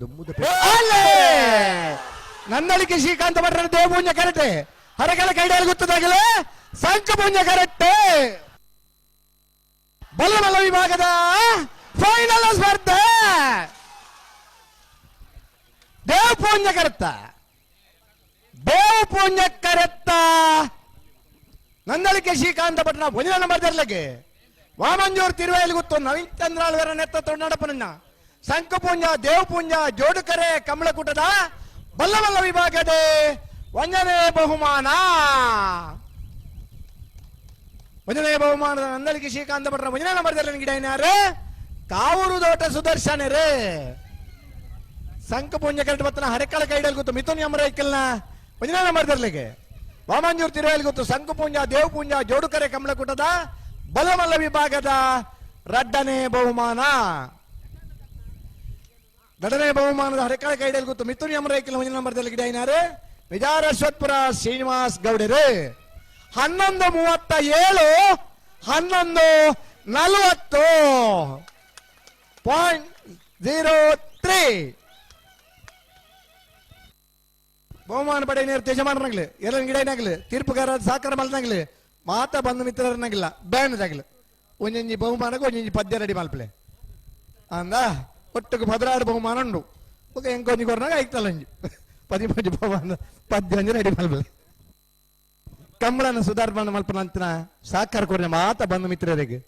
ದುಂಬುದ ನಂದಳಿಕೆ ಶ್ರೀಕಾಂತ ಭಟ್ರ ದೇವಪೂಂಜ correct. ಹರಕಳ ಕೈಡಾಲ್ ಗೊತ್ತದಾಗಲೇ ಸಂಕಪೂಂಜ correct. ಬಲ್ಲ ಬಲ್ಲ ವಿಭಾಗದ ಫೈನಲ್ ಸ್ಪರ್ಧೆ. ದೇವಪೂಂಜ ಕರೆತ್ತ, ದೇವಪೂಂಜ ಕರೆತ್ತ ನಂದಳಿಕೆ ಶ್ರೀಕಾಂತ ಭಟ್ನ ಒಂದಿನ ನಂಬರ್ ತರ್ಲಕ್ಕೆ. ವಾಮಂಜೂರ್ ತಿರುವಾಯಿಲ್ ಗೊತ್ತು ನವೀನ್ ಚಂದ್ರಾಳ್ವರ ನೆತ್ತ ತೊಂಡಪನನ್ನ ಸಂಕಪೂಂಜ ದೇವಪೂಂಜ ಜೋಡುಕರೆ ಕಮಲಕೂಟದ ಬಲ್ಲ ಬಲ್ಲ ವಿಭಾಗದ ಒಂದನೇ ಬಹುಮಾನ. ಒಂದನೇ ಬಹುಮಾನದ ನಂದಳಿಕೆ ಶ್ರೀಕಾಂತ ಭಟ್ರ ಒಂದನೇ ನಂಬರ್ ಗಿಡ ಯಾರು? ಕಾವೂರು ದೋಟ ಸುದರ್ಶನರೇ. ಸಂಕಪೂಂಜ ಕರೆಕ್ಟ್ ಬತ್ತನ ಹರೆಕಳ ಕೈಡಲ್ ಗೊತ್ತು ಮಿಥುನ್ ಯಮರೈಕಲ್ನ ಒಂದನೇ ನಂಬರ್ ತರ್ಲಿಕ್ಕೆ. ವಾಮಂಜೂರ್ ತಿರುವಾಯಿಲ್ ಗೊತ್ತು ಸಂಕಪೂಂಜ ದೇವಪೂಂಜ ಜೋಡುಕರೆ ಕಮಲಕೂಟದ ಬಲಮಲ್ಲ ವಿಭಾಗದ ರಡ್ಡನೇ ಬಹುಮಾನ. ಎರಡನೇ ಬಹುಮಾನದ ಹರೆಕಳ ಕೈಡಲ್ ಗೊತ್ತು ಮಿಥುನ್ ಯಮರೈಕಲ್ ಒಂದನೇ ನಂಬರ್ ಗಿಡ ಏನಾರು? ವಿಜಾರಶ್ವತ್ಪುರ ಶ್ರೀನಿವಾಸ್ ಗೌಡರು. 11:37, 11:40.03. ಬಹುಮಾನ ಪಡೆಯ ಯಜಮಾನರಾಗ್ಲಿ, ಎಲ್ಲ ಗಿಡನಾಗ್ಲಿ, ತೀರ್ಪುಗಾರ ಸಾಕಾರ ಮಲ್ನಾಗ್ಲಿ, ಮಾತ ಬಂಧು ಮಿತ್ರರನ್ನಾಗಿಲ್ಲ ಬ್ಯಾನದಾಗ್ಲಿ, ಒಂಜೊಂಜಿ ಬಹುಮಾನಕ್ಕೆ ಒಂಜೊಂಜಿ ಪದ್ಯ ರೆಡಿ ಮಲ್ಪಲೆ ಅಂದ. ಒಟ್ಟುಗು 16 ಬಹುಮಾನ ಉಂಡು. ఒక ಎಂಕೊಂಜಿ ಕೊರ್ನಾಗ ಐತಲ್ಲ ಒಂಜಿ 13 ಬಹುಮಾನ ಪದ್ಯ ಒಂಜಿ ರೆಡಿ ಮಲ್ಪಲೆ. ಕಂಬಳನ ಸುಧಾರಣೆ ಮಲ್ಪನ ಅಂತಿನ ಸಾಕಾರ ಕೊರ್ನ ಮಾತ ಬಂಧು ಮಿತ್ರರಿಗೆ.